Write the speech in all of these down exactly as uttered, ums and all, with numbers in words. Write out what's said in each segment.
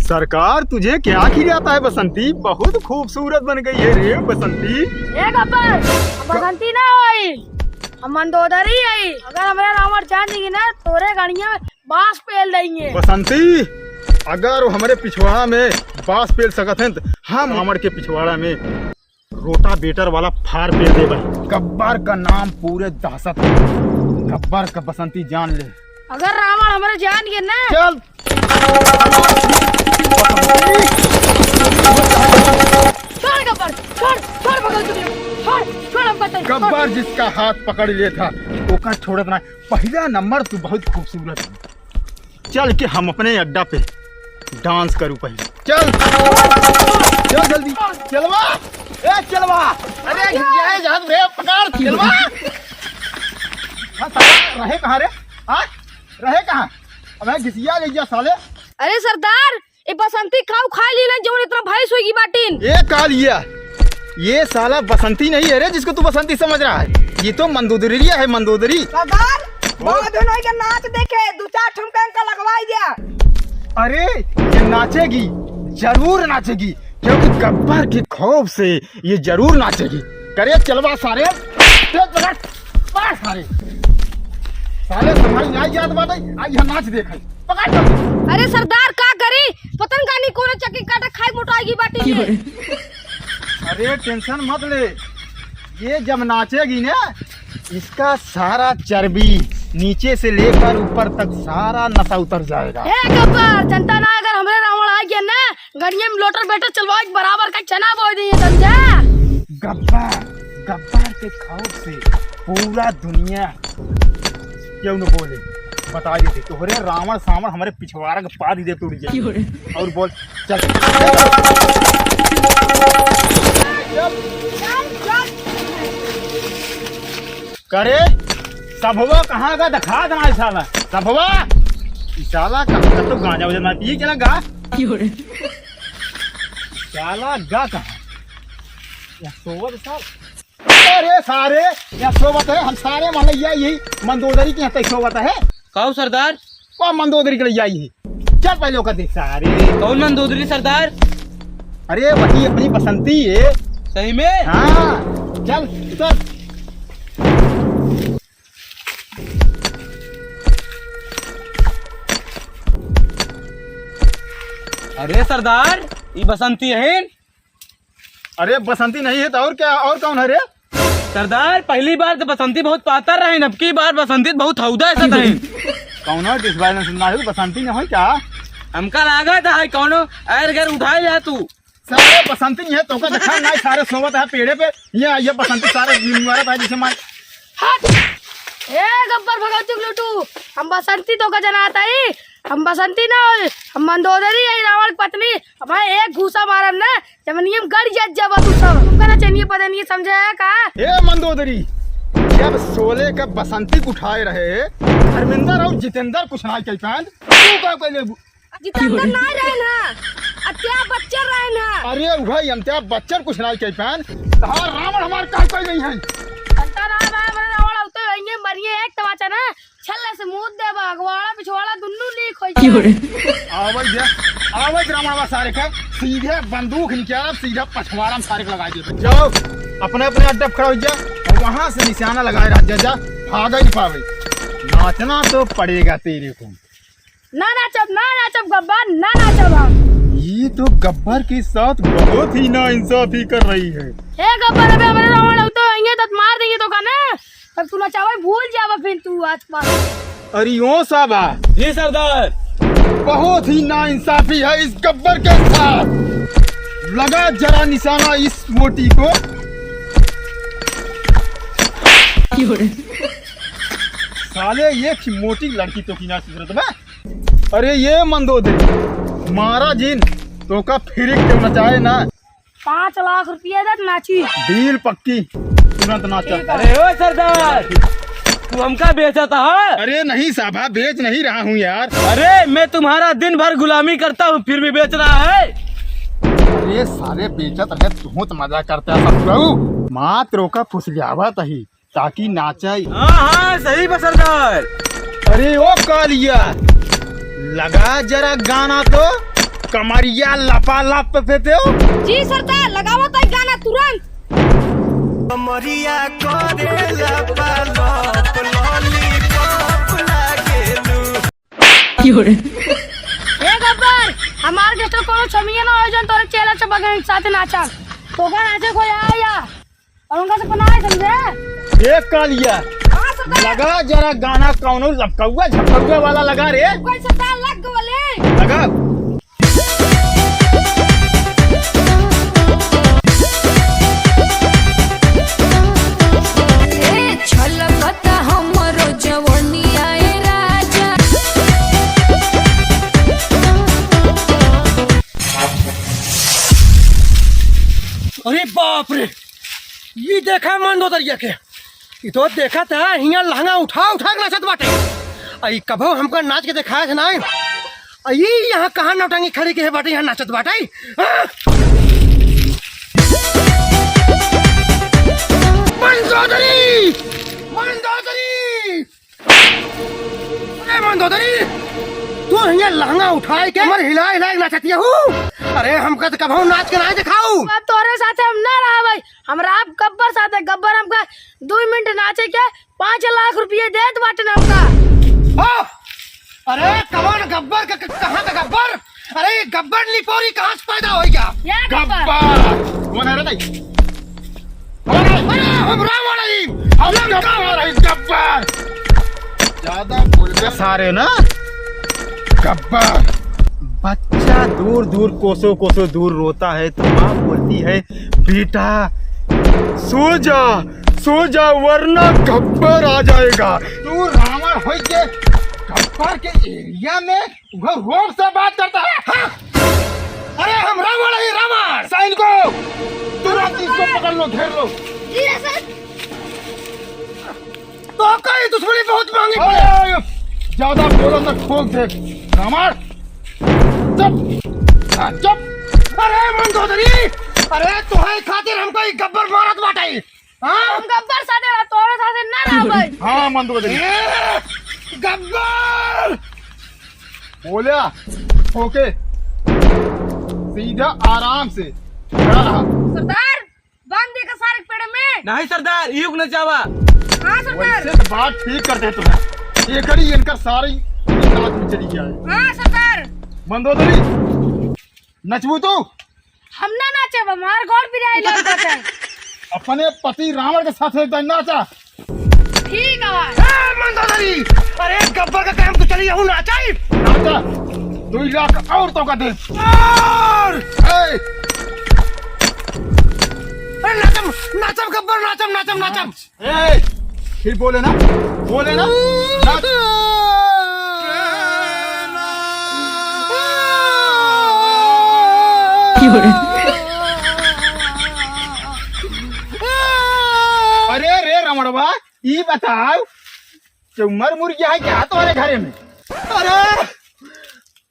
सरकार, तुझे क्या खिलाता है बसंती? बहुत खूबसूरत बन गई है रे बसंती। ए गब्बर, हम बसंती ना होई, हम मंदोदरी हई। अगर हमरे रावण जान जाई ना, तोरे गड़िया में बांस पेल देंगे। बसंती, अगर वो हमरे पिछवाड़ा में बांस पेल सकत हैं, तो हम रावण के पिछवाड़ा में रोटावेटर वाला फार पेल देबे। गब्बर का नाम पूरे दहशत है। गब्बर का बसंती जान ले। अगर रावण हमरे जान गए ना। चल। छोड़ गब्बर, छोड़, छोड़ भगत, छोड़, छोड़ हमका तनी, छोड़। गब्बर जिसका हाथ पकड़ ले था, ओका छोड़त ना। पहला नंबर तू बहुत खूबसूरत है। चल के हम अपने अड्डा पे डांस करू पहले। चल, चल जल्दी, चलवा, ए चलवा, अरे घिसिया है जहाज रे, पकड़, चलवा। हाँ, साला, रहे कहाँ रे? हाँ, रहे कहाँ? अबे घिसिया ले गया साले। अरे सरदार, ए बसंती खाऊ खाई ली ना, जौन इतना भैंस होगी बाटिन। ए कालिया, ये साला बसंती नहीं है रे, जिसको तू बसंती समझ रहा है। ये तो मंदोदरिया है, मंदोदरी। सरदार, बोल। बहुत दिन होई के नाच देखे, दो चार ठुमका इनका लगवाई दिया। अरे, ये नाचेगी, जरूर नाचेगी, क्योंकि गब्बर के खौफ से ये जरूर नाचेगी। करे चलवा सारे, तेज पकड़, पकड़ सारे। सारे संभाल न्याय जात बाटे, आज यहाँ नाच देखे। पकड़ जल्दी। अरे सरदार, का करी? पता न कानी कौन चक्की काटा खाई मोटाएगी बाटी ये। अरे tension मत ले, ये जब नाचेगी ना, इसका सारा चर्बी नीचे से लेकर ऊपर तक सारा नसा उतर जाएगा। हे गब्बर, जनता ना अगर हमरे रावण आ गया ना, गड़िया में लोटर बेटर चलवा के बराबर का चना बोई दी, समझा? गब्बर, गब्बर के खौफ से पूरा दुनिया क्यों न बोले, बता देते तोहरे रावण सावण हमरे पिछवाड़ा के पाद ही दे तोड़ जाए। क्यों रे? और बोल, चल। करे, सभवा कहाँ गा? दिखा देना साला। सभवा, ई साला कहाँ का तो गांजा वजा ना पिए, चला गा। क्यों रे? साला गा कहाँ? या सोवत साल। अरे सारे, या सोवत है, हम सारे मलैया यही मंदोदरी के यहाँ तक सोवत है। काऊ सरदार? वो मंदोदरी के लिए आई है। चल पहले ओकर देख। सारे। कौन मंदोदरी सरदार? अरे वही अपनी बसंती है। सही में? हाँ, चल, चल। अरे सरदार, ई बसंती है। अरे बसंती नहीं है तो और क्या, और कौन है रे? सरदार, पहली बार तो बसंती बहुत पातर रहे, अब की बार बसंती बहुत हौदा ऐसा रहे। कौनो डिस बैलेंस ना हो, बसंती नहीं हो क्या? हमका लागत है कौनो एर गैर उठाए जा तू। सारे बसंती नहीं है, तोका देखा ना, सारे सोवत है पेड़े पे। ये, ये बसंती सारे मुंगारा था जैसे मार। हट! ए गब्बर भगत चुगलुटू, हम बसंती तोका जनात ही, हम बसंती ना होई, हम मंदोदरी है, रावण की पत्नी। अब भाई एक घूसा मारब ना, जमीनिया में गड़ जात जाबा तू सब। तुमका ना चाहिए पता नहीं समझा है का? ए मंदोदरी, जब शोले का बसंती उठाए रहे, धर्मेंद्र और जितेंद्र कुछ ना कह पाएन, तू का कह लेबू? जितेंद्र ना रहे ना, अमिताभ बच्चन रहे ना। अरे भाई अमिताभ बच्चन कुछ ना कह पाएन, तहार रावण हमार का कह नहीं है। अंता ना भाई, हमारे रावण आते होंगे, मरिए एक तमाचा ना, छल्ला से मूत देबा, अगवाड़ा पिछवाड़ा दुन्नू लीक होई जाए। आवत जा, आवत रावणवा सारे के सीधे बंदूक निकालब, सीधे पछवाड़ा में सारे के लगाई देबे। जाओ, अपने अपने अड्डा पे खड़ा हो जा, और वहां से निशाना लगाए रह जा, जा, भाग ही नहीं पावे। नाचना तो पड़ेगा तेरे को। ना नाचब, ना नाचब गब्बर, ना नाचब हम। ये तो गब्बर के साथ बहुत ही नाइंसाफी कर रही है। ए गब्बर, अबे हमारे रावण आते होंगे तो मार देंगे तोका ना। तब तू नचावे भूल जावा फिर तू आज पास। अरे ओ साबा। जी सरदार। बहुत ही नाइंसाफी है इस गब्बर के साथ। लगा जरा निशाना इस मोटी को। साले एक ही मोटी लड़की तो की ना सुधरत बा। अरे ये मंदोदरी, मारा जिन, तोका फिर क्यों नचाए ना। पाँच लाख रुपया दे नाची। डील पक्की, तुरंत नाचा। ठीक है। अरे ओ सरदार, तू हमका बेचत है? अरे नहीं साहब, बेच नहीं रहा हूँ यार। अरे मैं तुम्हारा दिन भर गुलामी करता हूँ, फिर भी बेच रहा है? अरे सारे बेचत रहे, तू तो मजा करता है ससुराऊ। मात्र ओका फुसलियावत ही। ताकि नाचे। हाँ, हाँ, सही बा सरदार। अरे ओ कालिया, लगा जरा गाना तो। कमरिया लपालप पे देओ। जी सरदार, लगावत है गाना तुरंत। कमरिया करे लपालप, लॉलीपॉप लागेलू। ए गब्बर, हमार के तो कोनो छमिया ना हो जौन तोरे चेला चपगन साथे नाचा। तोका नाचे कोई आए या? और उनका से बनाए समझे? ए कालिया, हाँ सरदार। लगा जरा गाना कौनो लपकौआ झपकौआ वाला लगा रे। कोई सरदार लग गवले। लगा। ए, छलकता हमरो जवनिया ए राजा। अरे बाप रे, ई देखा मंदोदरिया के, ई तो देखा था हियाँ लहंगा उठा उठा के नाचत बाटे। आ ई कभो हमका नाच के देखाए थे नाई। आ ई यहाँ कहाँ नौटंकी खड़ी के बाटे, यहाँ नाचत बाटे। हाँ? मंदोदरी! मंदोदरी! अरे मंदोदरी, तू हियाँ लहंगा उठाए के हमर हिला हिला के नाचतिया हूँ। अरे हमका तो कभो नाच के नाई देखाऊ। अब तोरे साथे हम ना रहबै। हमरा अब गब्बर साथे, गब्बर हमका दुइ मिनट नाचे के पाँच लाख रुपये देत बाटे ना हमका। ओ! अरे कवन गब्बर क-, क-, कहाँ का गब्बर? अरे ये गब्बर निपोरी कहाँ से पैदा होइ गया? ये गब्बर। गब्बर! कौन है रे भाई? अरे, अरे, हम रावण हई, हम लंका गब्बर हई, गब्बर। ज्यादा बोल बे सारे ना, गब्बर। बच्चा दूर दूर कोसों कोसों दूर रोता है तो माँ बोलती है, बेटा सो जा, सो जा वरना गब्बर आ जाएगा। तू रावण होई के गब्बर के एरिया में वो रोब से बात करता है, हाँ? अरे हम रावण है, रावण। सैनिकों, तुरंत इसको पकड़ लो, घेर लो। जी सर। तो कई दुश्मनी बहुत महंगी पड़े। ओए, ज्यादा बोलो तो ठोक दे। रावण, चुप, हाँ, चुप। अरे मंदोदरी, अरे तोहरे खातिर हमका ई गब्बर मारत बाटे। हाँ? हम गब्बर साथे रह, तोरे साथे ना रहबै। हाँ, मंदोदरी। ए, गब्बर! बोल्या, ओके। सीधा आराम से खड़ा रहा। सरदार, बांध दे का सारे पेड़ में। नहीं सरदार, युग न जावा। हाँ सरदार। वैसे तो बात ठीक करते तुम्हें। एकरी इनका सारी रात में चली जाए। हाँ सरदार। मंदोदरी, नचबू तू? हम ना नाचब, हमार गौर पिराई लग जाता है। अपने पति रावण के साथ एक दिन नाचा। ठीक है। ए, मंदोदरी! अरे, गब्बर का काम तो चली रहू नाचाई। नाचा। दुई लाख और तो का दे। और! ए! ए, नाचम, नाचम गब्बर, नाचम, नाचम, नाचम। ए, फिर बोले ना, बोले ना, ना। अरे रे रमणवा, ई बताओ, चुम्मर मुर्गिया है क्या तुम्हारे घरे में? अरे,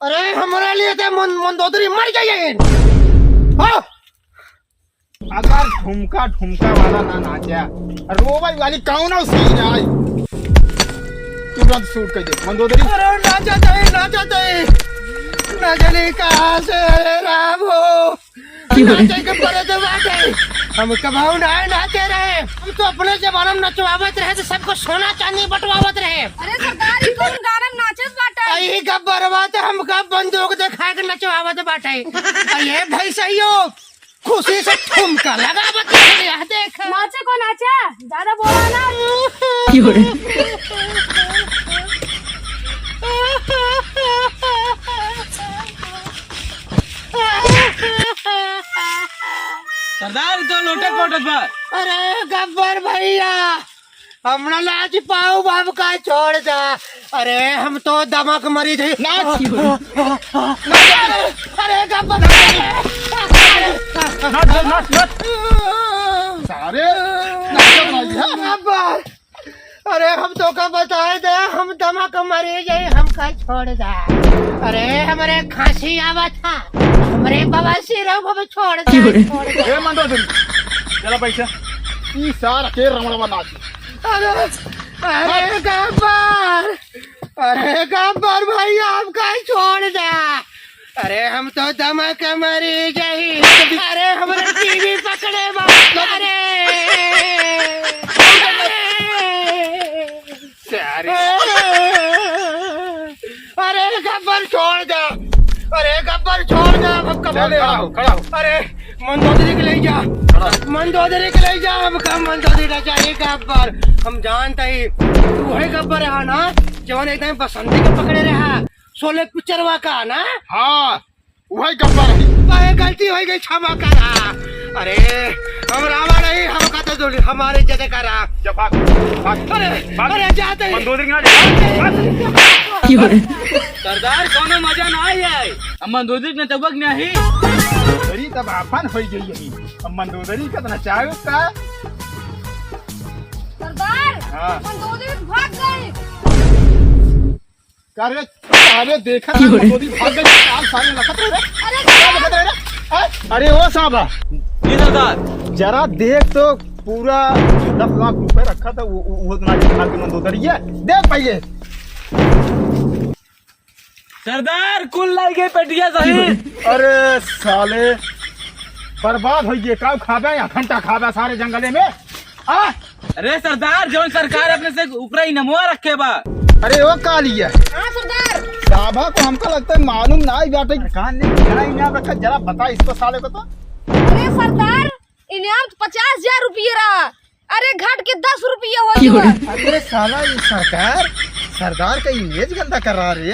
अरे, हमारे लिए तो मन-, मंदोदरी मर गई है। हाँ? अगर ठुमका ठुमका वाला ना नाचा, रोवै वाली कौनो सीन आए, तुरंत शूट कर दे मंदोदरी। अरे नाचा जाए, नाचा जाए, ना जाने कहाँ से, अरे राम हो, नाचे के परे तो बाटे, हम कभाऊ ना नाचे रहे, हम तो अपने जमाना में नचवावत रहे तो सबको सोना चांदी बंटवावत रहे। अरे सरदार, ई कौन गाना में नाचत बाटे? ई गब्बरवा तो हमका बंदूक दिखाए के नचवावत बाटे। आ ये भैंसैयो, खुशी से ठुमका लगावत रहे, यह देख। नाचे को नाचा, ज्यादा बोला ना। सरदार, तो लोटत पोटत बा। अरे गब्बर भैया, हमरा नाच पाऊ बाब का छोड़ दा। अरे हम तो दमक मरीज है। नाच। अरे गब्बर। नाच, नाच, नाच। सारे। गब्बर। अरे हम तो का बताए दे, हम दमक मरीज है, हमका छोड़ दा। अरे हमरे खांसी आवा था, हमरे बवासीर हो, अब छोड़ दा, छोड़ दा। ए मंदोदरी, चला पैसा। ई सार के रमणवा नाच। अरे, अरे गब्बर, अरे गब्बर भाई, हमका छोड़ दा। अरे हम तो दमा के मरी जाई। अरे हमरे टीवी पकड़े बा। अरे, अरे। अरे। अरे गब्बर छोड़ दे। अरे गब्बर छोड़ दे, अब कब खड़ा हो, खड़ा हो। अरे मंदोदरी के ले जा। खड़ा हो। मंदोदरी के ले जा, अब कब मंदोदरी ले जाए गब्बर? हम जानते ही तू है गब्बर है ना, जवन एकदम बसंती के पकड़े रहा, शोले पिक्चरवा का ना? हाँ, वही गब्बर है। काहे गलती हो गई, क्षमा करा। अरे हम रावण नहीं, हम का तो जोड़ी, हमारे जगह करा। जा भाग, भाग। अरे, भाग। अरे जाते ही। मंदोदरी के ना जा, भाग। सरदार, कोनो मजा ना आई है। हम मंदोदरी के नचबक नहीं। मंदोदरी तब आफन हो गई है। हम मंदोदरी का तो नचावे का। सरदार, हाँ। मंदोदरी भाग गई। का रे, अरे देखा ना, मंदोदरी भाग गई, चाल सारे लखत रहे रे। अरे क्या लखत रहे रे? हैं? अरे ओ साहबा। जी सरदार। जरा देख तो, पूरा दस लाख रुपए रखा था, वो, वो, वो इतना निकाल के मंदोदरी है। देख पहले। सरदार, कुल लाई गई पेटिया सही। अरे साले, बर्बाद हो गए, काऊ खाबे या घंटा खाबे सारे जंगले में? आ? अरे सरदार, जौन सरकार अपने से ऊपरा इनामवा रखे बा। अरे ओ कालिया। हाँ सरदार। साहबा को हमका लगता है मालूम ना ही बाटे। सरकार ने कितना इनाम रखा, जरा बता इसको साले को तो। अरे सरदार, इनाम तो पचास हजार रुपये रहा, अरे घट के दस रुपये हो गया। अरे साला, ये सरकार, सरदार का इमेज गंदा कर रहा रे।